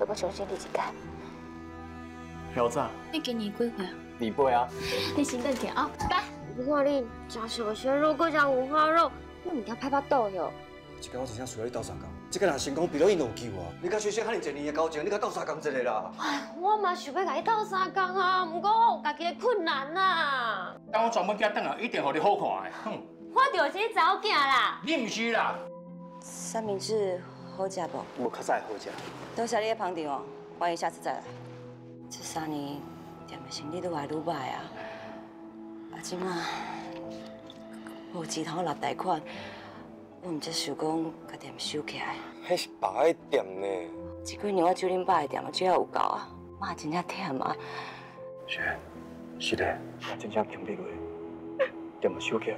都閣相信你一擺。小早。你今年幾歲啊？ 28啊。你先轉去啊，拜。我看你食小鮮肉，閣食五花肉，你毋驚歹腹肚喲？這工我真正需要你鬥相共，這個若成功，比如𪜶就有救啊！你佮小生遐爾濟年的交情，你共鬥相共一下啦。我嘛想欲共你鬥相共啊，毋過我有家己的困難啊。等我娶某囝轉來，一定予你好看的。哼！我就是查某囝啦。你毋是啦。三明治好食無？無較早會好食。多謝你的捧場哦，歡迎下次再來。這3年店的生意愈來愈䆀啊，啊這馬無錢通納貸款，我毋才想講共店收起來。彼是別的店呢。這幾年我煮恁爸的店，煮了有夠啊，媽真正忝啊。是，是的，我真正扛不落，店嘛收起來。